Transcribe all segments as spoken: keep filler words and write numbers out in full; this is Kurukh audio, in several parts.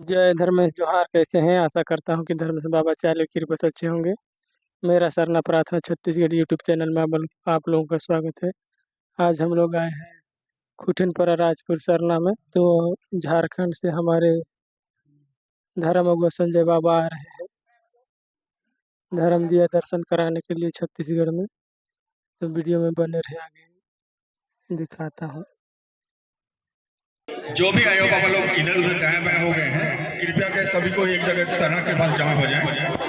जय धर्मेश जोहार, कैसे हैं? आशा करता हूँ कि धर्मेश बाबा चाली कृपा से अच्छे होंगे। मेरा सरना प्रार्थना छत्तीसगढ़ YouTube channel में आप, आप लोगों का स्वागत है। आज हम लोग आए हैं खुटिनपरा राजपुर सरना में। तो झारखंड से हमारे धर्म अगुवा संजय बाबा आ रहे हैं धर्म दिया दर्शन कराने के लिए छत्तीसगढ़ में। तो video में बने रहे, आगे दिखाता हूँ। जो भी आयो बाबा लोग इधर उधर दाएं बाएं हो गए हैं, कृपया कर सभी को एक जगह सरना के पास जमा हो जाए।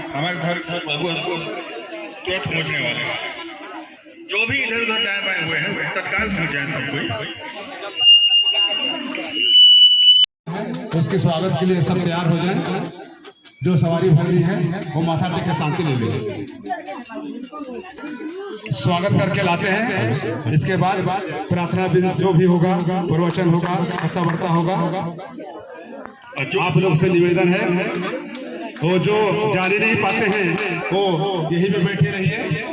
हमारे धर्म अगुवा चोट पहुंचने वाले हैं। जो भी इधर उधर दाएं बाएं हुए हैं, तत्काल पहुंच जाए सब कोई। उसके स्वागत के लिए सब तैयार हो जाएं। जो सवारी भर रही है, वो माथा टेक के शांति ले ले। स्वागत करके लाते हैं, इसके बाद प्रार्थना भी जो भी होगा, प्रवचन होगा, कथा वार्ता होगा। आप लोग से निवेदन है, वो जो जाने नहीं पाते हैं, वो यहीं पे बैठे रहिए।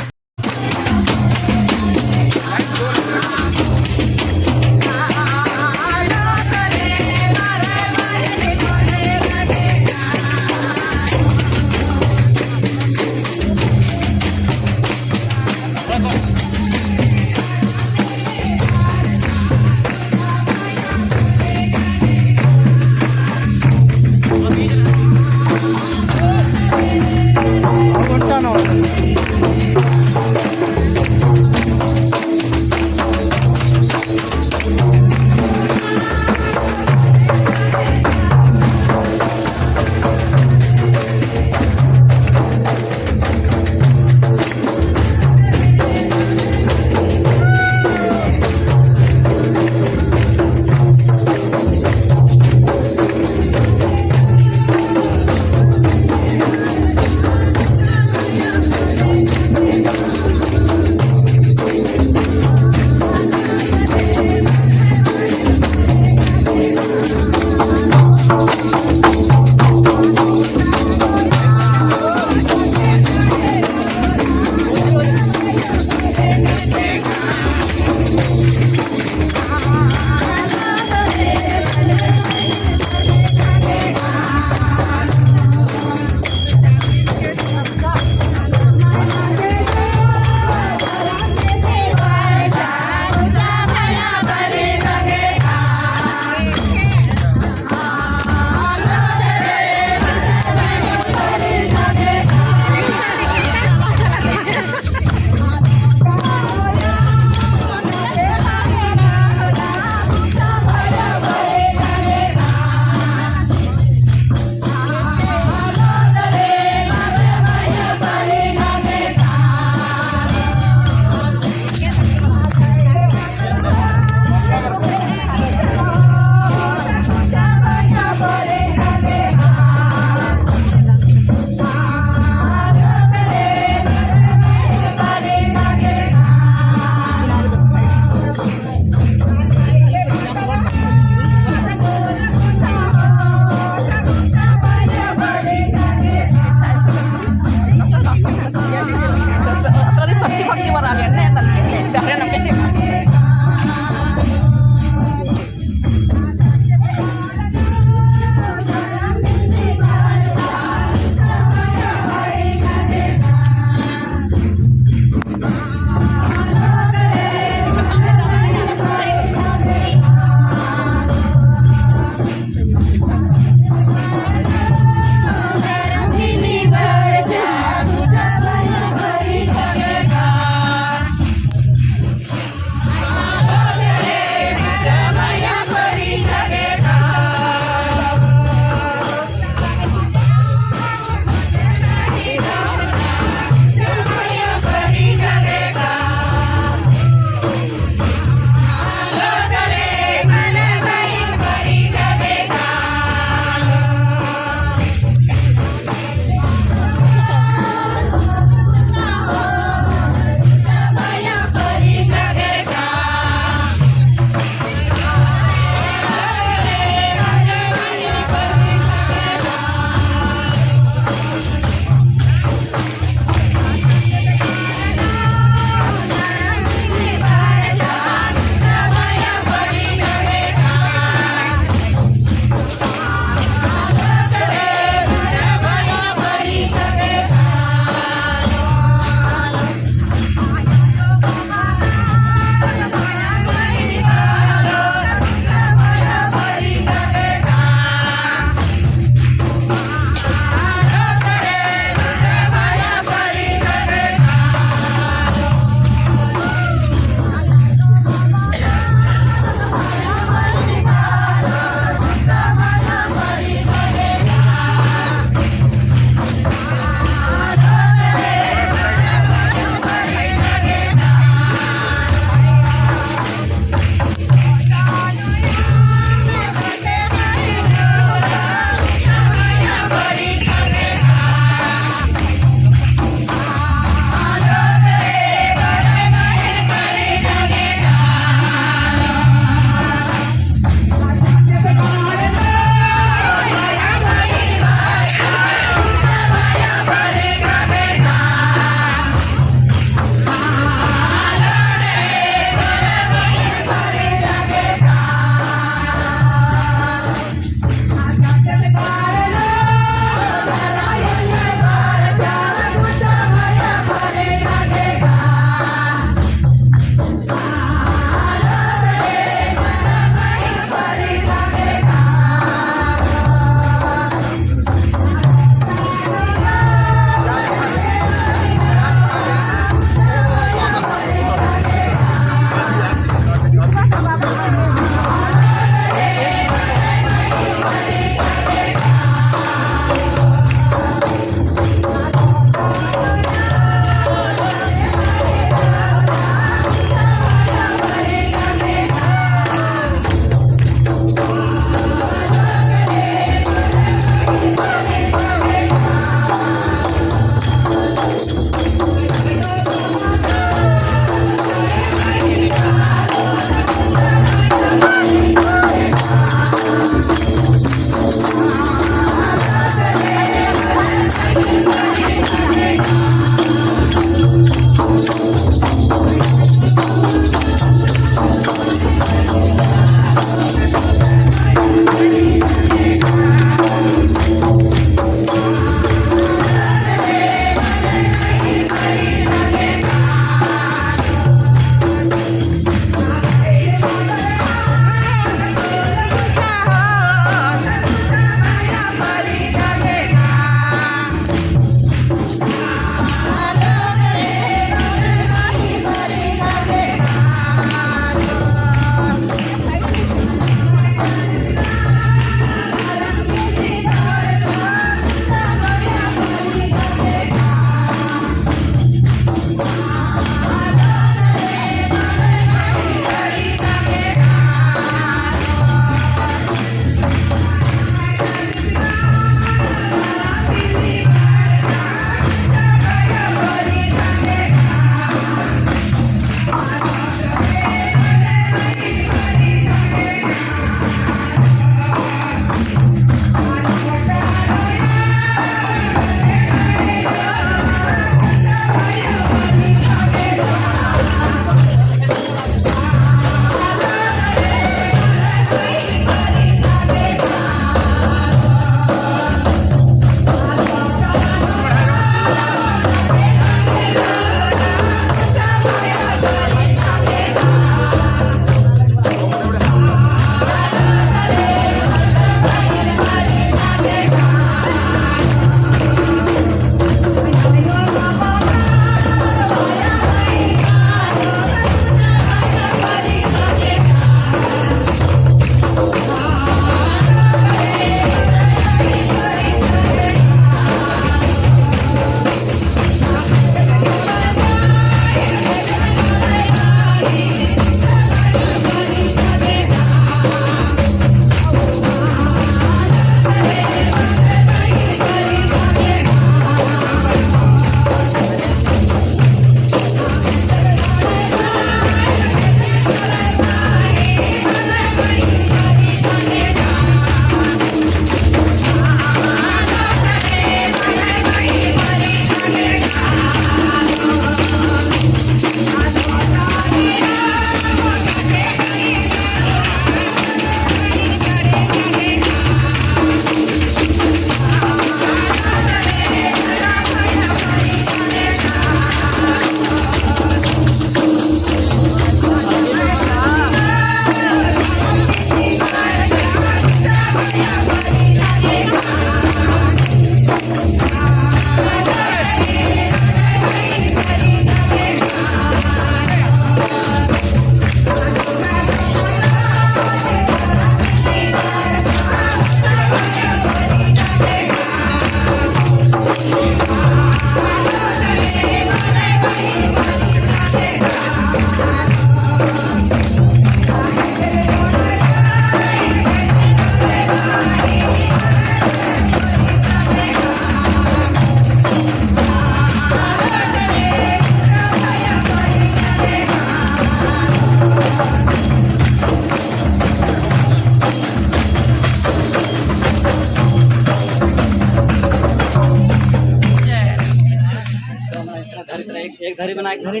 एक धरी बना, एक धरी।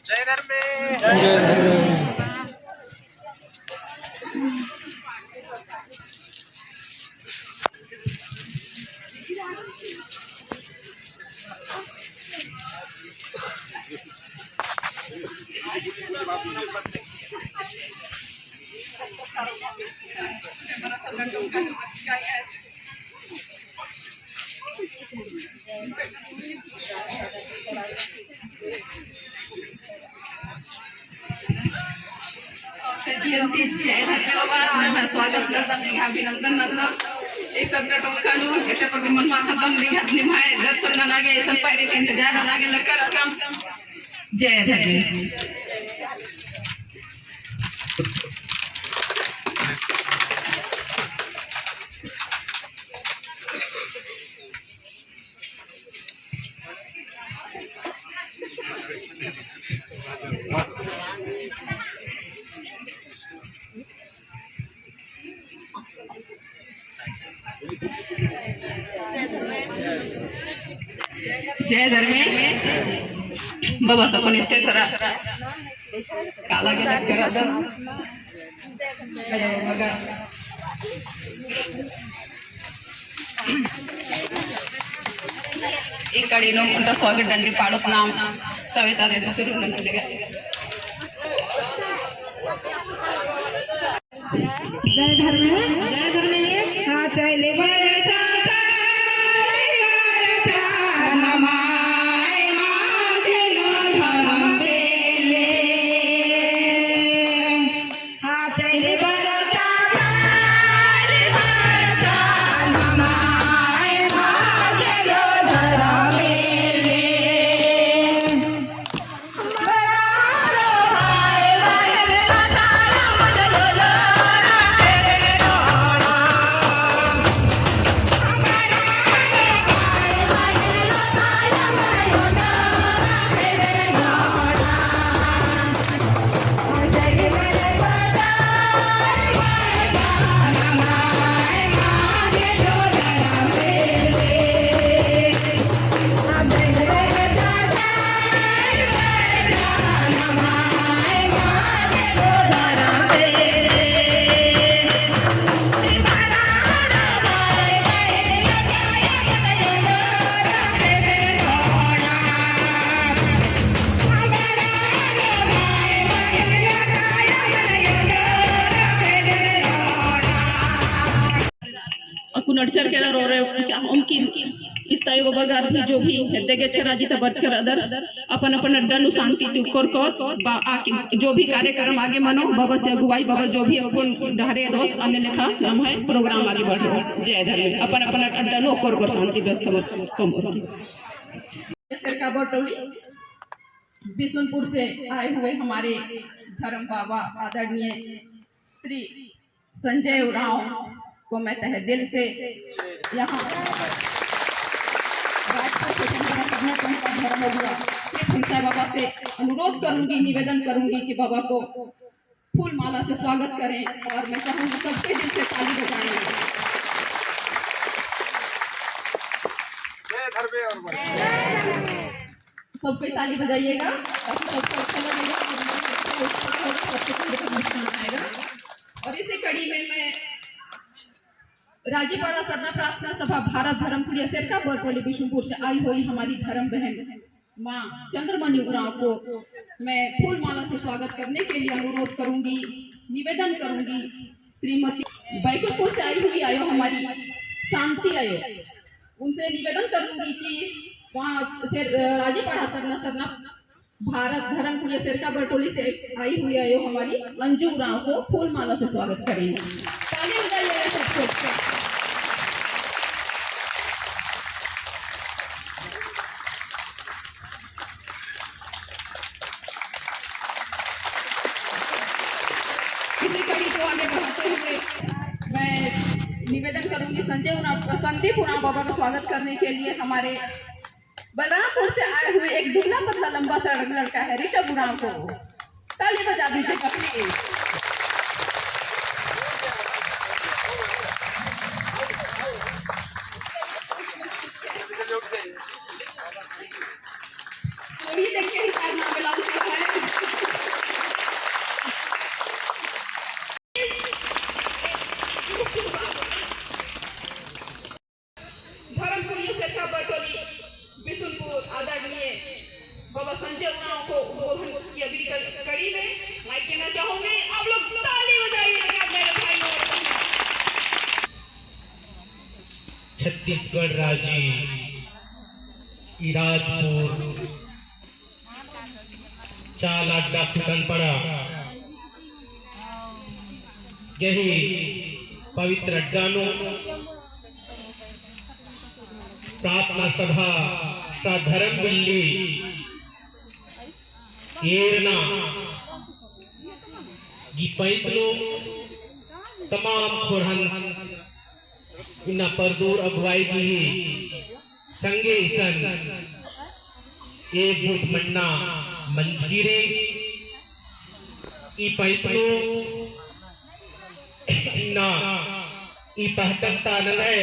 जय धर्मे। जय धर्मे बाबा, नम्है स्वागत नन्दम, निम्है अभिनंदन नन्दम। ई सब टोंका नू, जेते पगे मन माथादम, निम्है दर्शन नना गे, ऐसन पाड़ी इंतजार नना गे, लक्का रकम। जय धर्मे। जय धर्मे। बाबा सब अपन stage तरा काला के लग करा दस। ई कड़ी नू उनका स्वागत डंडी पाड़त नाम सविता देवी शुरू नंदन लेगा। जय धर्मे, जय धर्मे। हाँ, चले बरता, चले बरता, नमाय माँ जेलो धर्म बेले। हाँ, चले बरता, चले बरता, नमाय माँ जेलो धर्म बेले। अक्कुन अड़सर केरा रोरे चाहोम कि इस्तायो बाबा गार भी जो भी हेद्दे गे छे राजी ता बरचकर अदर अपन अपन अड्डा नू शांति ती उक्कोर कोर बा-, आके जो भी कार्यक्रम आगे मनो, बाबा से अगुवाई, बाबा जो भी अक्कुन डहरे दोस, अन्ने लेखा नम्है program आगे बढ़ो। जय धर्मे। अपन अपन अड्डा नू उक्कोर कोर शांति व्यवस्था मत कम करो। सेरका बरटोली बिशुनपुर से आए हुए हमारे धर्म बाबा आदरणीय श्री संजय उरांव को मैं तहे दिल से यहाँ राजपुर से धर्म अगुआ श्री फुलसा बाबा से अनुरोध करूंगी, निवेदन करूंगी कि बाबा को फूल माला से स्वागत करें और मैं चाहूंगी सबके दिल से ताली बजाएं। जय धर्मे और बल। सबके ताली बजाइएगा, ताकि सबको अच्छा लगेगा और सबको मुस्कान आएगा। और इसी कड़ी में मैं राजीपाड़ा सरना प्रार्थना सभा भारत धर्म कुड़िया सेरका बरटोली बिशुनपुर से आई हुई हमारी धर्म बहन माँ चंद्रमणि उरांव को मैं फूल माला से स्वागत करने के लिए अनुरोध करूंगी, निवेदन करूंगी। श्रीमती बैकुंठपुर से आई हुई आयो हमारी शांति आयो, उनसे निवेदन करूंगी कि वहाँ से, अ, राजीपाड़ा सरना, सरना भारत धर्म कुड़िया सेरका बरटोली से आई हुई आयो हमारी अंजू उरांव को फूल माला से स्वागत करेंगे। ताली बजाइएगा सबको। इसी कड़ी को आगे बढ़ाते हुए मैं निवेदन करूंगी संजय उरांव, संदीप उरांव बाबा का स्वागत करने के लिए हमारे बलरामपुर से आए हुए एक दुबला पतला लंबा सा लड़का है ऋषभ उरांव को। ताली बजा दीजिएगा please। छत्तीसगढ़ राजी ई राजपुर चाला अड्डा खुटनपड़ा गही पवित्र अड्डा नू प्रार्थना सभा सा धर्म बिल्ली एरना गही पैंत नू तमाम खोड़हन इन्ना परदूर अगुवाई गही संगे इसन एकजुट मन्ना मंजकी रई। ई पैंत नू इन्ना ई पहटकता नंग्है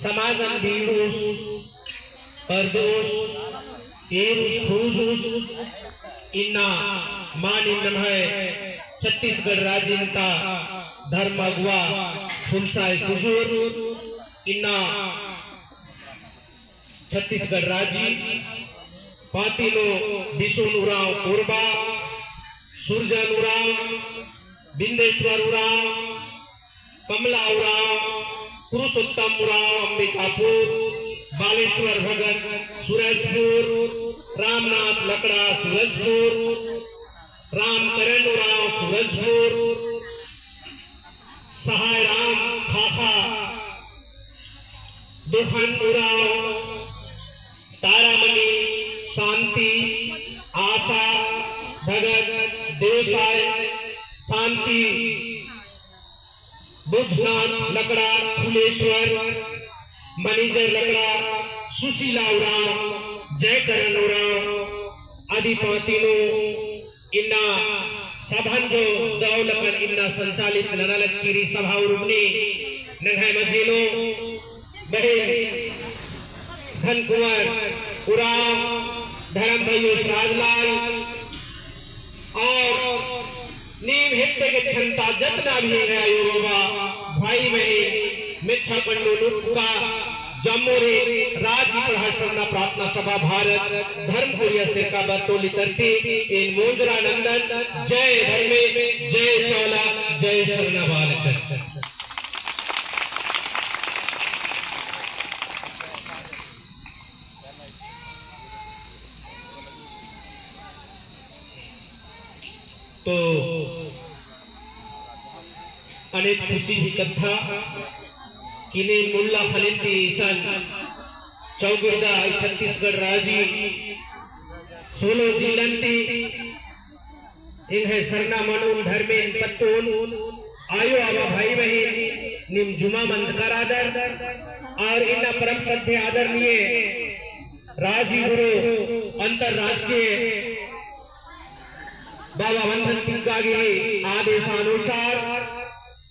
समाजन बीड़ुस, परदोस, एरुस, खुरुजुस, इन्ना मानिम नम्है छत्तीसगढ़ राजिन ता धर्म अगुवा फुलसाय कुजूर, इन्ना छत्तीसगढ़ राजी पाती नू बिसुन उराँव कोरबा, सुरजन उराँव, बिंदेश्वर उराँव, कमला उराँव, पुरुषोत्तम उराँव, अंबिकापुर, बालेश्वर भगत, सूरजपुर, रामनाथ लकड़ा, सूरजपुर, रामकरण उराँव, सूरजपुर, सहाय राम खाखा, दुखन उराँव, तारामणि, शांति, आशा, भगत, देवसाय, शांति, बुद्धनाथ लकड़ा, फुलेश्वर, manager लकड़ा, सुशीला उराँव, जयकरण उराँव, अदि पाती नू इन्ना सभान जो दव लकन इन्ना संचालित नना लगी रई सभा उर्मी नंग्है मझी नू बहिन धन कुंवर उराँव, धर्म भैया राजलाल और नीम हेद्दे गे छंता जतना भी है आयो बाबा, भाई बहिन, मेच्छा पंडो लुटका, जम्मोरे राजी पड़हा सरना प्रार्थना सभा भारत धर्म कोरिया सिरका बरटोली तरती एन मोंजरा नंदन, जय धर्मे, जय चाला, जय सरना बालकन। तो अनेक खुशी ही कत्था कि नीन मुल्ला खलिंती इसन चौगिरदा ई छत्तीसगढ़ राजी सोलो जिलन ती एंग्है सरना मनोन धर्मेन पत्तोन आयो आबा भाई बहिन नीम जुमा मंजका रअदर और इन्ना परम श्रद्धेय आदरणीय राजी गुरु अंतर्राष्ट्रीय बाबा वंदन तिग्गा गही आदेशानुसार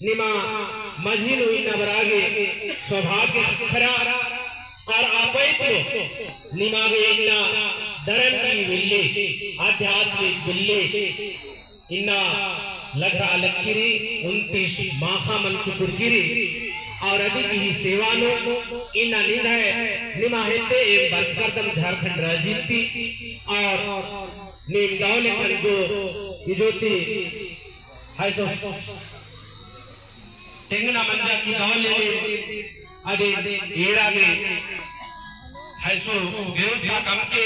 निमा मझी नू इन्ना बरआ गे सौभाग्य ख़क्खरा और आ पैंत नू निमा गे इन्ना धरम की बिल्ली, आध्यात्मिक बिल्ली इन्ना लघरा लक्किरी, उनतीस माखा मन चुकुरकिरी और अदी की सेवा नू इन्ना निंग्है निमा हेद्दे एम बरचकरदम झारखंड राजी ती और नीम दव लेखन जो इजोती है सो तेंगना मंजा की दव लेले अदिन एरा गे है सो व्यवस्था कमके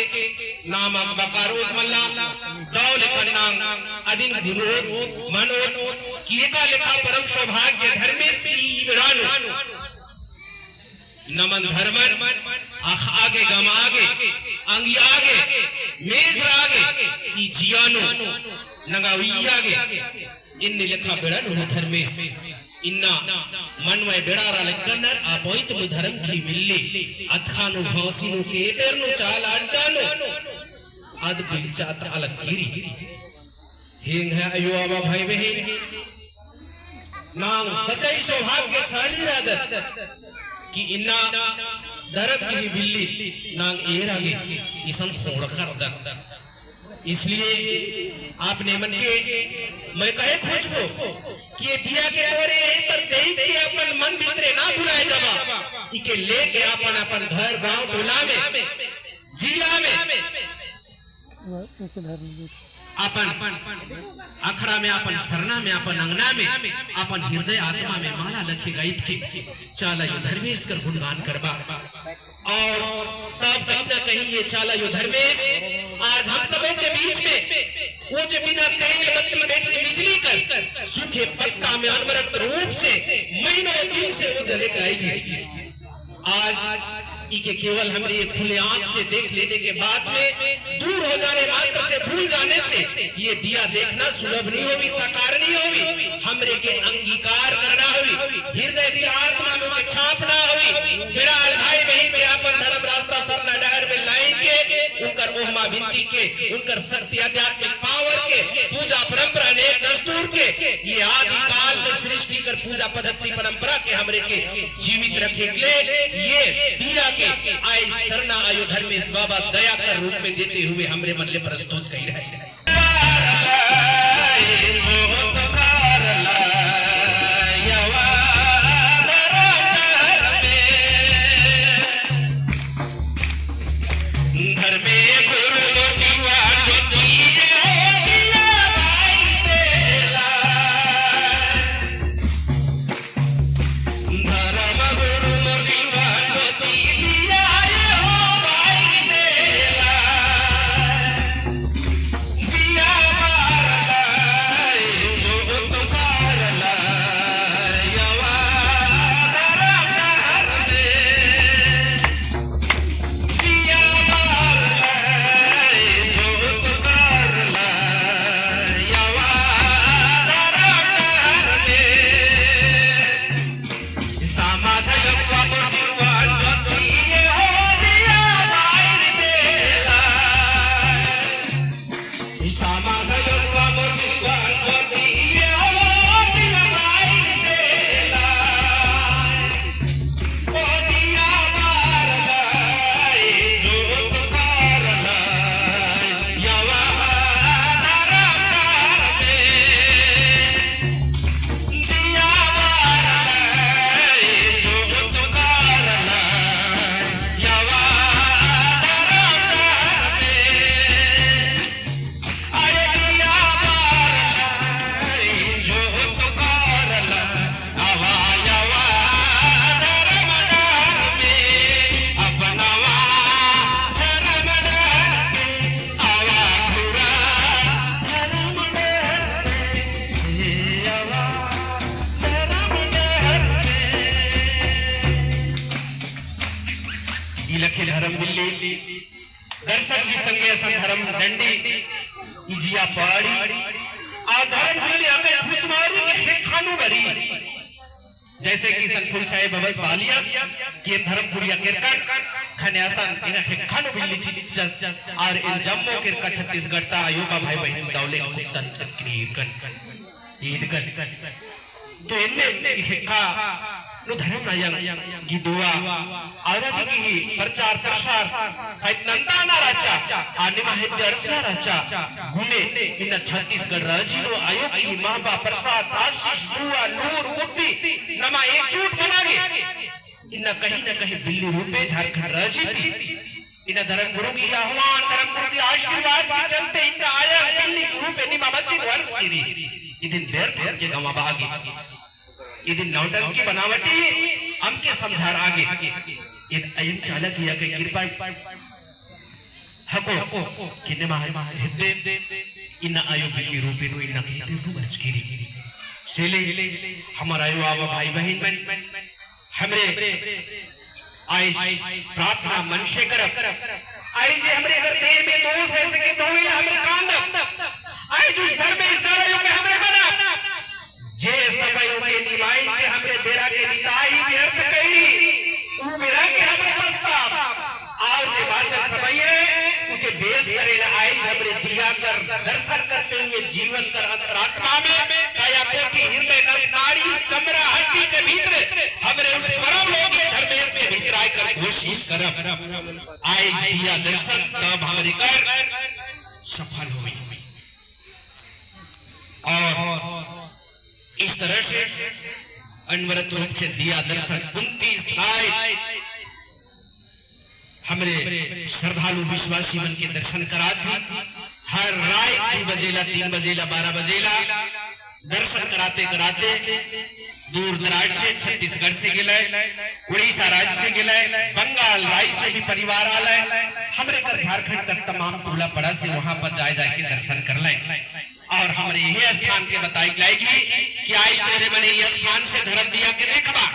नाम बकारोत मल्ला दव लेखन नाम अदिन गुनोत मनोत कि एका लेखा परम सौभाग्य धर्मेस की ई बेड़ा नू नमन धर्मन अख़आ गे, गमआ गे, अंगिया गे, मेजरआ गे, ई जिया नू नंगा उइया गे, इन्ने लेखा बेड़ा नू धर्मेस। इन्ना मनवय बेड़ा रआ लक्कनर, आ पैंत नू धर्म की बिल्ली, अतख़ा नू फांसी नू केतेर नू चाला अड्डा नू, अद बिल्चा अतआ लक्किरी। हेंग्है अयो आबा भाई बहिन, नाम कतई सौभाग्यशाली रअदत कि इन्ना दरद की बिल्ली नाम एरा गे इसन ख़ोंड़खरदत। इसलिए आपने मन के मैं कहे खोजबो कि ये दिया के तोरे यहीं पर देख के अपन मन भीतरे ना भुलाए जाबा, इके लेके अपन, अपन घर, गांव, टोला में, जिला में अपन अखड़ा में, अपन सरना में, अपन अंगना में, अपन हृदय आत्मा में माला लखे गाइत के चाला अयो धर्मेस कर गुणगान करबा। और तब कहीं ना कहीं ये चाला अयो धर्मेस आज हम सबों के बीच में वो जे बिना तेल बत्ती बैटरी बिजली कर सूखे पत्ता में अनवरत रूप से महीनों दिन से वो जले के आई है। आज इके केवल हमरे ये खुले आँख से देख लेने के बाद में दूर हो जाने मात्र से, भूल जाने से ये दिया देखना सुलभ नहीं होवी, साकार नहीं होवी। हमरे के अंगीकार करना होवी, हृदय दिल आत्मा नू के छापना होवी। बेड़ा भाई बहिन के अपन धर्म रास्ता सरना डहर में लाइन के, उनकर ओहमा बिनती के, उनकर शक्ति आध्यात्मिक power के, पूजा परंपरा नेम दस्तूर के, ये आदि काल से सृष्टि कर पूजा पद्धति परंपरा के हमरे के जीवित रखे के लिए ये दिया के आइज सरना अयो धर्मेस बाबा दया कर रूप में देते हुए हमरे मन ले प्रस्तुत कई रहे। ई लखे धरम बिल्ली दर्शक जी संगे असन धरम डंडी इजिया पाड़ी आ धरम बिल्ली अकय खुसमारू के ख़ेक्खा नू बरी। जैसे कि संतुल साहेब अबस बालियस कि धर्मपुरिया केरकन ख़ने असन एंगा ख़ेक्खा नू बिल्ली चिच्चस और एन जम्मो केरका छत्तीसगढ़ ता अयो बा भाई बहिन दवले कुत्तन तकरीर कन ईद कन। तो एन्ने ई ख़ेक्खा नू धर्म नायंग गही दुआ और अदी गही प्रचार प्रसार साइत नंदा ना रहचा, आ निमा हेद्दे अड़सना रहचा, गुने इन्ना छत्तीसगढ़ राजी नू अयो गही महबा प्रसाद आशीष दुआ लूर बुद्धि नमा एकजुट मना गे। इन्ना कहीं ना कहीं बिल्ली रूपे झारखंड राजी ती इन्ना धर्म गुरु गही आह्वान, धर्म गुरु गही आशीर्वाद के चलते इन्ना आया बिल्ली रूपे निमा बच्चिन वर्ष की री। इदिन व्यर्थ के गवा बागी। इदिन नौटंकी बनावटी अमके समझार आगे। इद अयंग चालक या के कृपा हको किन्ने मा हेद्दे इन्ना आयो बिल्ली रूपे नू इन्ना कही ते नू बरचकी री। सेले हमर आयो आवा भाई बहिन मन हमरे आइज प्रार्थना मनसे करब। आइज हमरे कर देह में दोष है सके धोइल हमरे कांदब। आइज उस धर्मेस आयो के हमरे बनब। जे समय उके निमाइन के हमरे बेरा के बिताई व्यर्थ कइरी, उ बेरा के हमरे पछताब। और जे बाचल समय है, उके बेस करे ला आइज हमरे दिया कर दर्शन करते हुए जीवन कर अंतरात्मा में, काया कोठी, हृदय, नस, नाड़ी, चमड़ा, हड्डी के भीतर हमरे उस परम लौकिक धर्मेस के भीतर आय कर कोशिश करब। आइज दिया दर्शन तब हमरे कर सफल होई। और इस तरह से अनवरत रूप से दिया दर्शन उनतीस तारीख हमरे श्रद्धालु विश्वासी मन के दर्शन करात ही हर रात दू बजेला, तीन बजेला, बारह बजेला दर्शन कराते कराते दूर दराज से, छत्तीसगढ़ से गेलय, उड़ीसा राज्य से गेलय, बंगाल राज्य से भी परिवार आलय, हमरे कर झारखंड कर तमाम टोला पड़ा से वहाँ पर जाए जाए के दर्शन करलय। और हमरे यह स्थान के बताई लागी कि आज तोहरे मने यह स्थान से धर्म दिया के देखबा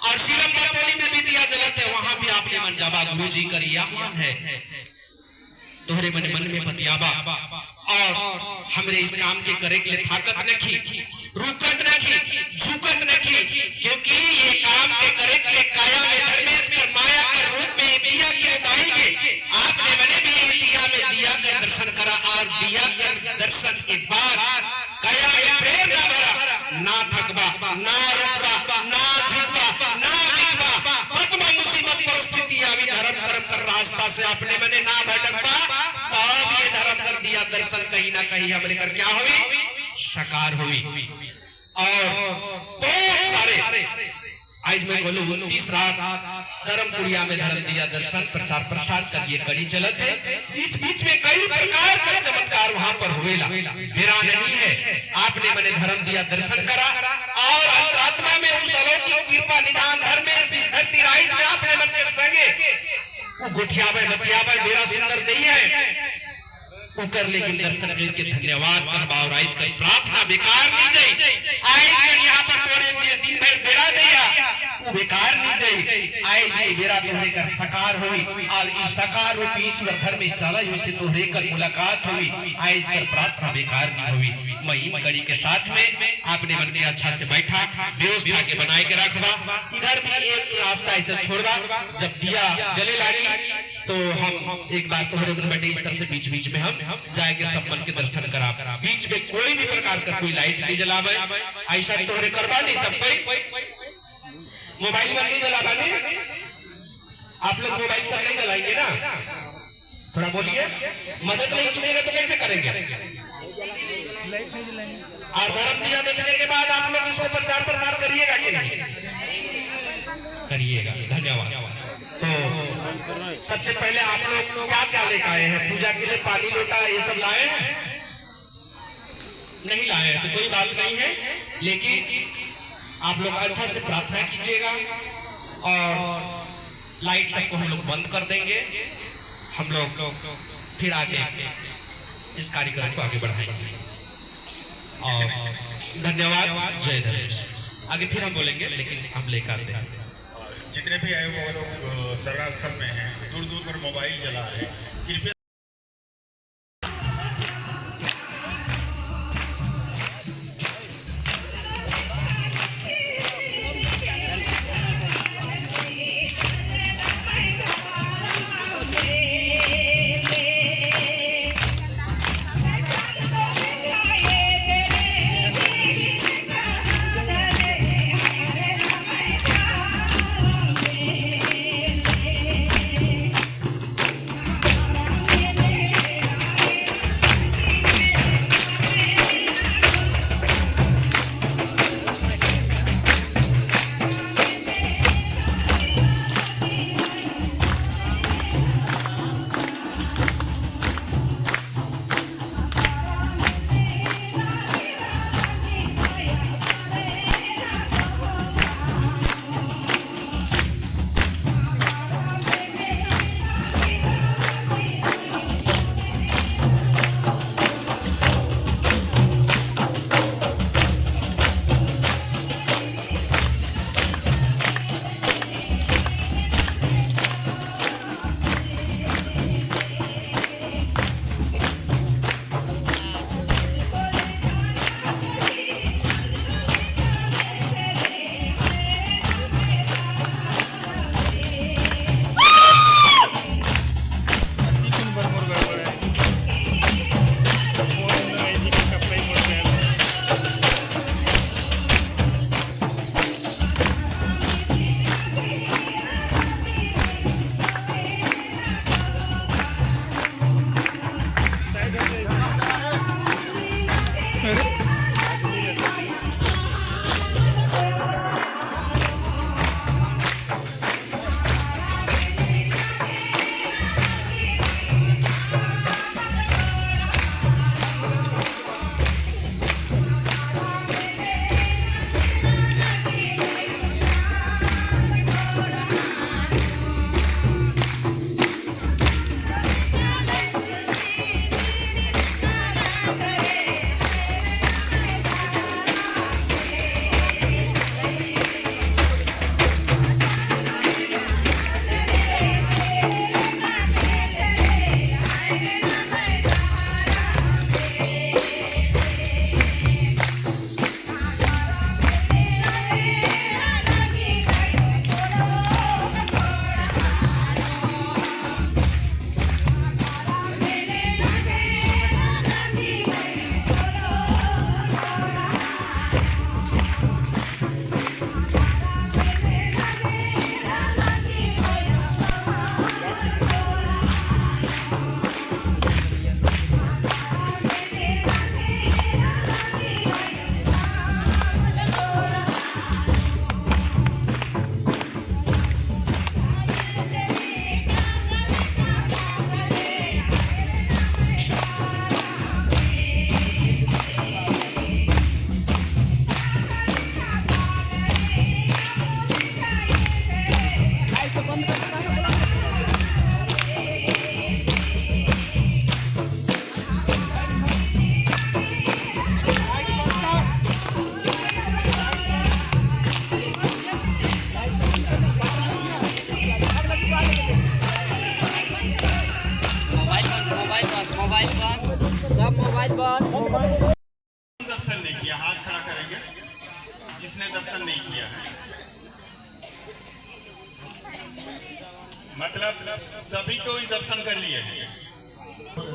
और सिलम्बा टोली में भी दिया जलत है, वहाँ भी आपने मन जाबा, गुरुजी कर यह आह्वान है। तोहरे मने मन में पतियाबा और हमरे इस काम के करेक ले थाकत नखी, रुकत नखी, झुकत नखी, क्योंकि ये काम के करेक ले काया में धर्मेस कर माया कर रूप में दिया के उदाई गे। आपने मने भी ये दिया में दिया कर दर्शन करा और दिया कर दर्शन के बाद काया में प्रेरणा भरा, ना थकबा, ना रुकबा, ना झुकबा, ना बिकबा। कतमा मुसीबत परिस्थिति आवी, धर्म कर्म कर रास्ता से आपने मने ना भटकबा, तब ये धर्म कर दिया दर्शन कहीं ना कहीं हमरे कर क्या होवी? साकार होवी। और बहुत सारे आज मैं बोलूं, उनतीस रात धर्म कुड़िया में धर्म दिया दर्शन प्रचार प्रसार कर ये कड़ी चलत है। इस बीच में कई प्रकार का चमत्कार वहां पर हुएला, बेरा नहीं है। आपने मने धर्म दिया दर्शन करा और अंतरात्मा में उस अलौकिक कृपा निधान धर्मेस इस धरती राइज में आपने मन के संगे वो गोठियाबे, बतियाबे, बेरा सुंदर दई है। उकर लेकिन दर्शन करके धन्यवाद कहबा और आइज कर प्रार्थना बेकार नी जाई। आइज कर यहाँ पर तोरे जे दिन भर बेरा दिया, वो बेकार नी जाई। आइज ये बेरा तोहरे कर साकार होई, और ई साकार रूपी ईश्वर धर्मेस साला यो से तोहरे कर मुलाकात होई। आइज कर प्रार्थना बेकार नी होई। मैं इन कड़ी के साथ में आपने मन के अच्छा से बैठा, व्यवस्था के बनाए के रखबा। इधर भी एक रास्ता ऐसा छोड़बा, जब दिया जले लागी, तो हम एक बार तोहरे मन बटे इस तरह से बीच बीच में हम जाए के सब मन के दर्शन करा। बीच में कोई भी प्रकार का कोई लाइट नहीं जलावे, ऐसा तोहरे करबा नहीं सब कोई। मोबाइल मन नहीं जलाबा नहीं, आप लोग मोबाइल सब नहीं जलाएंगे ना, थोड़ा बोलिए, मदद नहीं कीजिएगा तो कैसे करेंगे? और धर्म दिया देखने के बाद आप लोग इसको प्रचार प्रसार करिएगा कि नहीं? करिएगा। धन्यवाद। तो सबसे पहले आप लोग क्या क्या लेकर आए हैं? पूजा के लिए पानी लोटा ये सब लाए हैं? नहीं लाए हैं तो कोई बात नहीं है, लेकिन आप लोग अच्छा से प्रार्थना कीजिएगा और लाइट सबको हम लोग बंद कर देंगे। हम लोग फिर आगे इस कार्यक्रम को आगे बढ़ाएंगे। और धन्यवाद, जय धर्मेश। आगे फिर हम बोलेंगे, लेकिन हम लेकर आते हैं। जितने भी आए हुए लोग, अ, सरना स्थल में हैं, दूर दूर पर मोबाइल जला रहे हैं, कृपया दर्शन नहीं किया, हाथ खड़ा करेंगे, जिसने दर्शन नहीं किया है, मतलब सभी को ही दर्शन कर लिए हैं।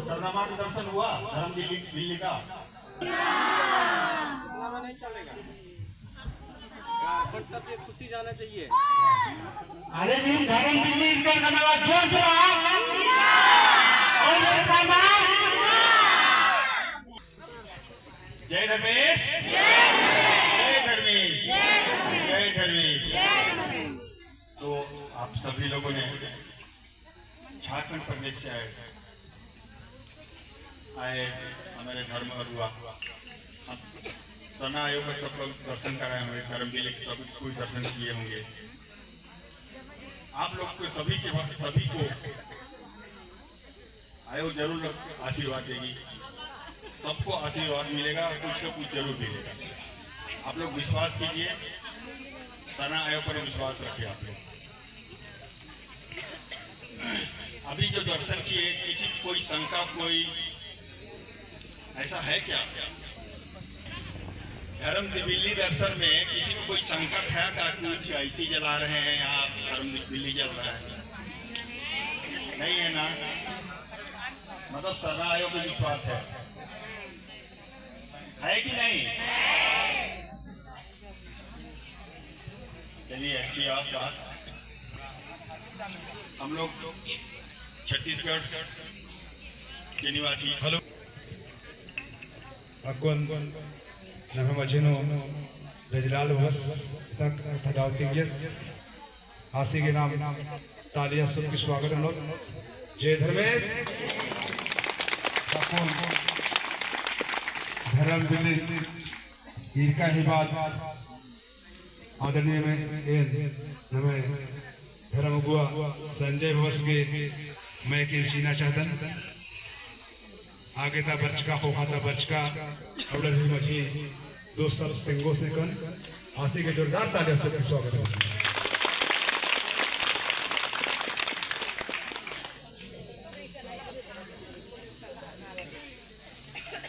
सरना माँ का दर्शन हुआ, धर्म बिल्ली, बिल्ली का? नहीं चलेगा। गारखंड तक ये खुशी जाना चाहिए। अरे नीम धर्म बिल्ली इनकर कमला जोर से बात। और एक बार बात। जय धर्मेश। जय धर्मेश। जय धर्मेश। तो आप सभी लोगों ने झारखंड प्रदेश से आए, आए हमारे धर्म गुरुआ, हम सरना आयो का सब लोग दर्शन कराए होंगे, धर्म बिल्ली के सब कोई दर्शन किए होंगे। आप लोग को सभी के, सभी को आयो जरूर आशीर्वाद देगी, सबको आशीर्वाद मिलेगा, कुछ ना कुछ जरूर मिलेगा। आप लोग विश्वास कीजिए, सरना आयो पर विश्वास रखिए आप लोग। अभी जो दर्शन किए, किसी को कोई शंका, कोई ऐसा है क्या? धर्म बिल्ली दर्शन में किसी को कोई शंका था क्या, कुछ ऐसी जला रहे हैं या धर्म बिल्ली जल रहा है? नहीं है ना? मतलब सरना आयो पे विश्वास है, है कि नहीं? चलिए, अच्छी बात। हम लोग छत्तीसगढ़ के निवासी। हेलो। अक्कुन नम्है मझी नू ब्रजलाल बबस तक तदावती गियस। आसी गे नाम तालिया सुत की स्वागत ननोत। जय धर्मेस। अक्कुन धर्म बिल्ली ईरका ही बाद आदरणीय में एन नम्है धर्म अगुआ संजय बबस गे माइक एन चिअना चाहतन। आगे ता बरचका, ख़ोख़ा ता बरचका, अबड़र ही मझी दोस्त सब तेंगोस एकन, आसी गे जोरदार तालिया से स्वागत है।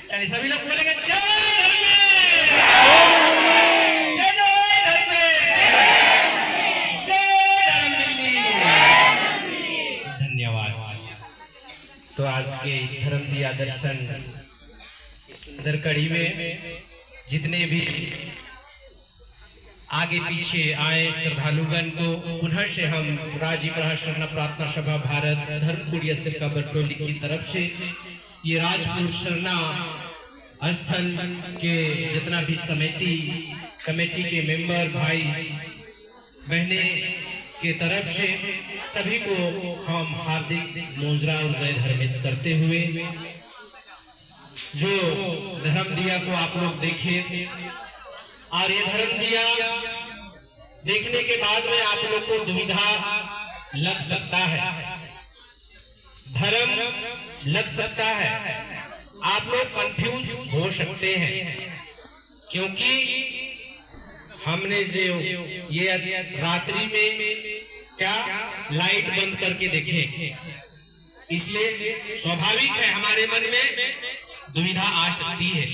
चलिए सभी लोग बोलेंगे, जय धर्मेस, जय जय धर्मेस, जय धर्म बिल्ली। धन्यवाद। तो आज के इस धर्म दिया दर्शन सुंदर कड़ी में जितने भी आगे पीछे आए श्रद्धालुगण को पुनः से हम राजी प्रहार सरना प्रार्थना सभा भारत धर्म कुड़िया सिरका बरटोली की तरफ से ये राजपुर सरना स्थल के जितना भी समिति, कमेटी के मेंबर भाई बहने के तरफ से सभी को हम हार्दिक मोजरा और जय धर्मेस करते हुए जो धर्म दिया को आप लोग देखें और ये धर्म दिया देखने के बाद में आप लोग को दुविधा लग सकता है, भरम लग सकता है, आप लोग कंफ्यूज हो सकते हैं, क्योंकि हमने जो ये रात्रि में क्या लाइट बंद करके देखे, इसलिए स्वाभाविक है हमारे मन में दुविधा आ सकती है।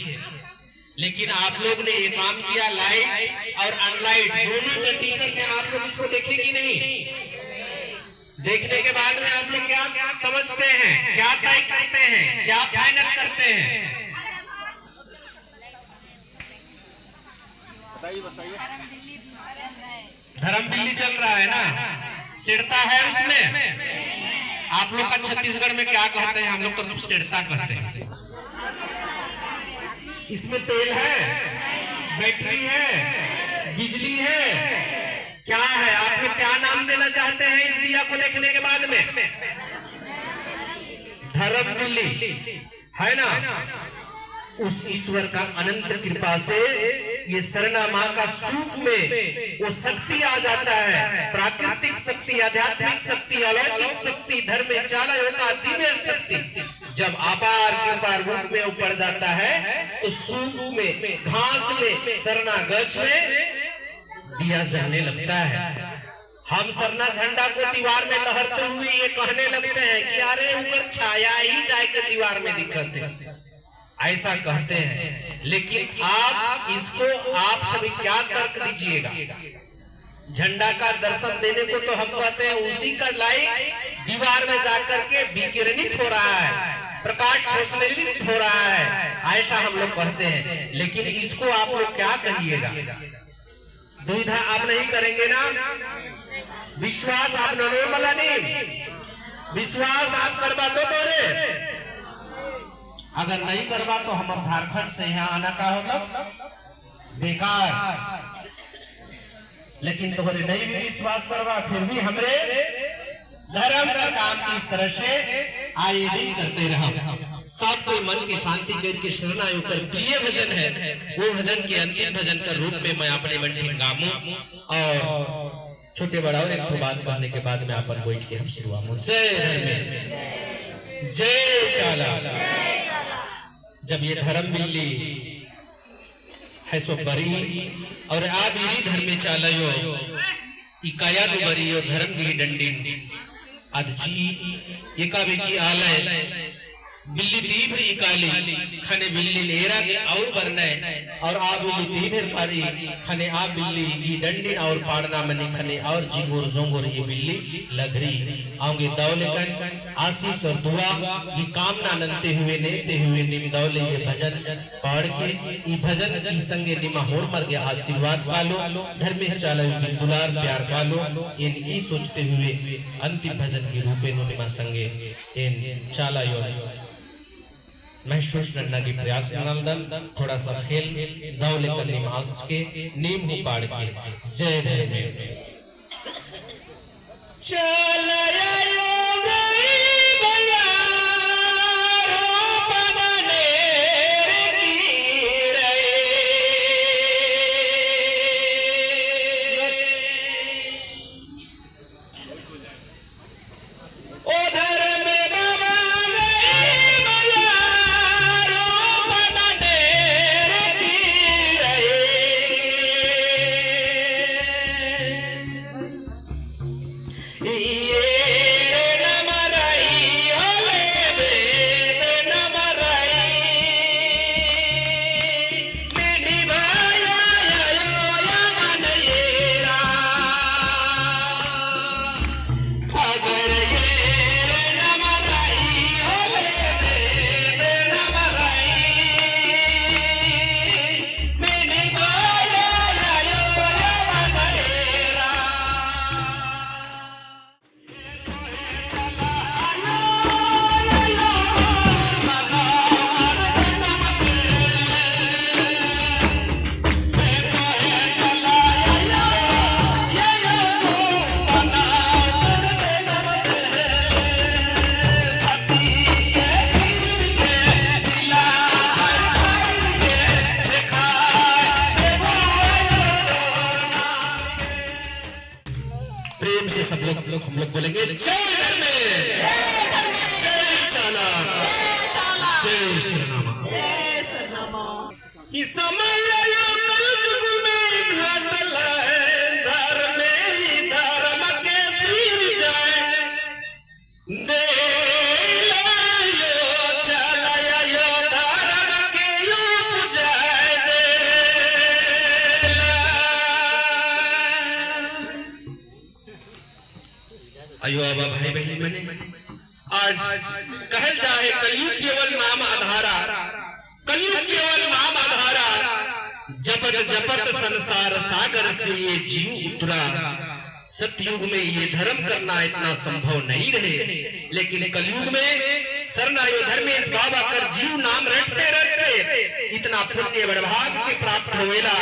लेकिन आप लोग ने ये काम किया, लाइट और अनलाइट दोनों कंडीशन में आप लोग इसको देखे कि नहीं? देखने के बाद में आप लोग क्या समझते हैं, क्या तय करते हैं, क्या फाइनल करते हैं? बताइए, बताइए। धर्म बिल्ली चल रहा है ना, सिरता है उसमें। आप लोग का छत्तीसगढ़ में क्या कहते हैं? हम लोग तो सिरता कहते हैं। इसमें तेल है, बैटरी है, बिजली है, क्या है? आप लोग क्या नाम देना चाहते हैं इस दिया को देखने के बाद में? धर्म बिल्ली। है ना? उस ईश्वर का अनंत कृपा से ये सरना माँ का सूप में वो शक्ति आ जाता है, प्राकृतिक शक्ति, आध्यात्मिक शक्ति, अलौकिक शक्ति, धर्मे चाला अयो का दिव्य शक्ति जब अपार कृपा रूप में उपड़ जाता है, तो सूप में, घास में, सरना गछ में दिया जलने लगता है। हम सरना झंडा को दीवार में लहरते हुए ये कहने लगते हैं कि अरे, उकर छाया ही जाए के दीवार में दिखत है, ऐसा कहते हैं। लेकिन आप इसको, आप सभी क्या तर्क दीजिएगा? झंडा का दर्शन देने को तो हम कहते हैं, उसी का लाइक दीवार में जाकर के विकिरणित हो रहा है, प्रकाश संश्लेषित हो रहा है, ऐसा हम लोग कहते हैं। लेकिन इसको आप लोग क्या कहिएगा? दुविधा आप नहीं करेंगे ना? विश्वास आप ननोर मला नी? विश्वास आप करबा तो तोरे? अगर नहीं करबा तो हमर झारखंड से यहाँ आना का मतलब बेकार। लेकिन तोहरे नहीं भी विश्वास करबा, फिर भी हमरे धर्म का काम इस तरह से आए दिन करते रहा। सब कोई मन की शांति करके शरण आयो कर प्रिय भजन है, वो भजन के अंतिम भजन का रूप में मैं अपने मन ठिन गामूं और छोटे बड़ा और एक ठो बात कहने के बाद में अपन बैठ के हम शुरुआत। जय धर्मे, जय चाला। जब ये धर्म बिल्ली है सो बरी, और आ बिल्ली धर्मे चाला यो, ई काया दु बरी यो धर्म गही डंडिन अद चिई, एका बेकी आलय बिल्ली तीभर इकाली, खने बिल्लिन एरा गे और बरनय, और आ बिल्ली तीभर पारी, खने आ बिल्ली गही डंडिन और पाड़ना मनी खने और जिंगोर जोंगोर ये बिल्ली लघरी। औंगे दव लेकन आशीष और दुआ गही कामना नन्ते हुए, नेते हुए नीम दव ले ये भजन पाड़ के ई भजन ई संगे निमा होरमर गे आशीर्वाद कालो, धर्मेस चाला गही दुलार प्यार कालो, एन ई सोचते हुए अंतिम भजन के रूपे नू निमा संगे एन चाला अयो महसूस नन्ना गही प्रयास ननालदन, थोड़ा सा खेल दव लेकन निमा आस के नीम हूँ पाड़ के। जय धर्मे। प्रेम से सब लोग, हम लोग बोलेंगे, जय धर्मेस, जय चाला, जय सरना माँ। कि समय आयो कलजुग में घटले, धर्मे ही धर्म के सिरजाए। देला यो चाला यो धर्म के उपजाए देला। अयो आबा भाई बहिन मने, आज कहल जाए कलयुग केवल नाम आधारा, कलयुग केवल नाम आधारा, जपत जपत संसार सागर से ये जीव उतरा। सतयुग में ये धर्म करना इतना संभव नहीं रहे, लेकिन कलयुग में सरना अयो धर्मेस बाबा कर जीव नाम रटते रटते इतना पुण्य बड़भाग के प्राप्त होवेला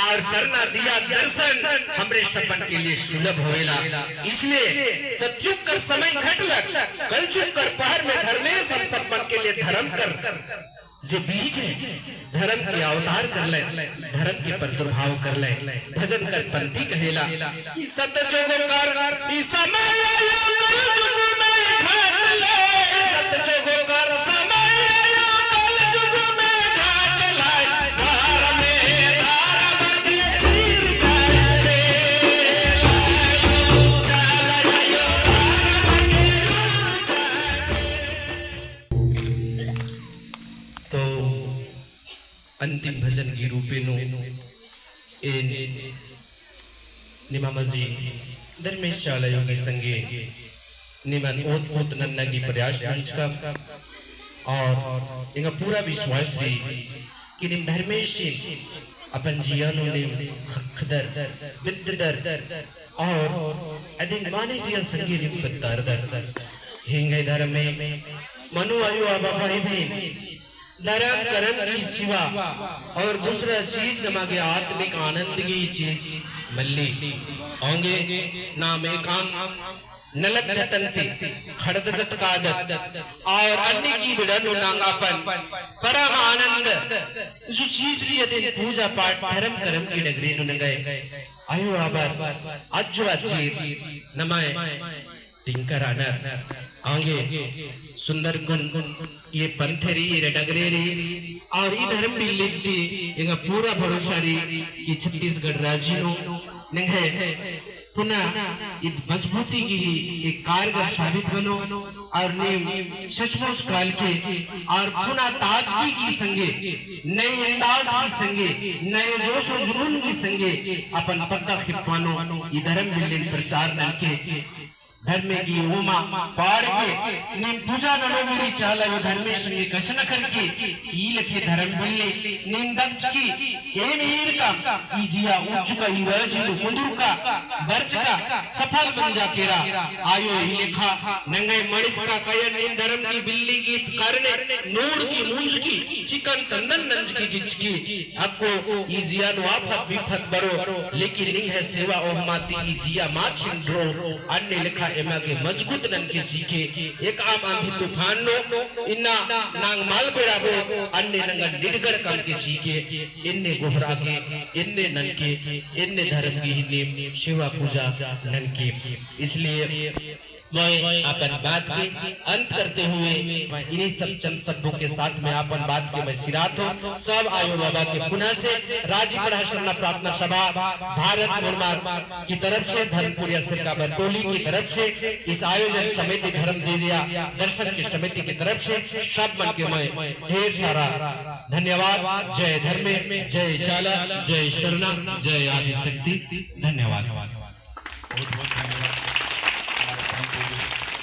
और सरना दिया दर्शन हमरे सबन के लिए सुलभ होवेला। इसलिए सतयुग कर समय घटलक, कलजुग कर पहर में धर्मेस हम सबन के लिए धर्म कर जे बीज है, धर्म के अवतार करले, धर्म के प्रादुर्भाव करले, भजन कर पंथी कहेला। ई सतजुग कर, ई समय आयो कलजुग में घटले, सतजुग कर समय आयो कलजुग में घटले, धर्मे धर्म के सिरजाए देला, चाला आयो धर्म के सिरजाए। तो अंतिम रूपे नू एन निमा मझी धर्मेस चाला आयो गही संगे निमन ओत पोत नन्ना गही प्रयास नंजकम। और एंगा पूरा विश्वास रई कि नीम धर्मेसिन अपन जिया नू नीम ख़क्खदर, बिद्ददर और अदिन माने जिया संगे नीम पत्तारदर। हिंगे धर्मे मनो आयो आबा भाई बहिन, धरम करम की सिवा और दूसरा चीज नमा गे आत्मिक आनंद की चीज मल्ली। औंगे नाम एकाम नलख धतन ती खड़ददत कादत और अन्ने की बिड़ा नू नांग अपन परम आनंद जो चीज रई अदिन पूजा पाठ धरम करम की डगरी नू नंगय आयो आबर अज्जो अज्जीर नमय तिंकर आनर। औंगे सुंदर कुन ये पंथ रई, ये डगरे रई, और ई धर्म बिल्ली ती एंगा पूरा भरोसा रई कि छत्तीसगढ़ राजी नू नंग्है पुना ईद मजबूती गही एक कारगर साबित मनो, और नीम सचमुच काल के और पुना ताजगी की संगे, नए अंदाज की संगे, नए जोश और जुनून की संगे अपन पद्दा खिप्पानो ई धर्म बिल्लिन प्रचार ननके धर्मे की ओमा पाड़ के नीम पूजा ननो मेरी चाला वो धर्मेस संगे कछनखरकी ई लेखे धर्म बिल्ली नीम दक्षकी एम ईरकम ई जिया उच्चका ई राजी नू कुंदुरका बरचका सफल मंजा केरा आयो ई लेखा नंगय मणिक का कयन नीम धर्म की बिल्ली की करने नूर की मुंजकी चिकन चंदन नंजकी जिचकी अक्को ई जिया नू आफत बिफत बरो, लेकिन निंग्है सेवा ओहमा ती ई जिया मा छिंडरो, अन्ने लेखा एमा गे मजबूत ननके चीके, एकअम आंधी तूफान नू, इन्ना नांग मल बेड़ाबो, अन्ने नंगन निडगड़ कमके चीके, एन्ने गोहरा गे, एन्ने ननके, एन्ने धर्म गही नीम सेवा पूजा ननके। इसलिए मैं अपन बात के अंत करते हुए इन्हीं सब चंद शब्दों के साथ में अपन बात के मैं सिरात हूँ। सब आयो बाबा के पुनः से राजी पड़हा सरना प्रार्थना सभा भारत मुड़मा की तरफ से, धर्मपुरिया सिरका बरटोली की तरफ से, इस आयोजन समिति धर्म देविया दर्शन की समिति की तरफ से सब मन के मैं ढेर सारा धन्यवाद। जय धर्मे, जय चाला, जय सरना, जय आदिशक्ति। धन्यवाद। बहुत बहुत धन्यवाद हमारे परम पूज्य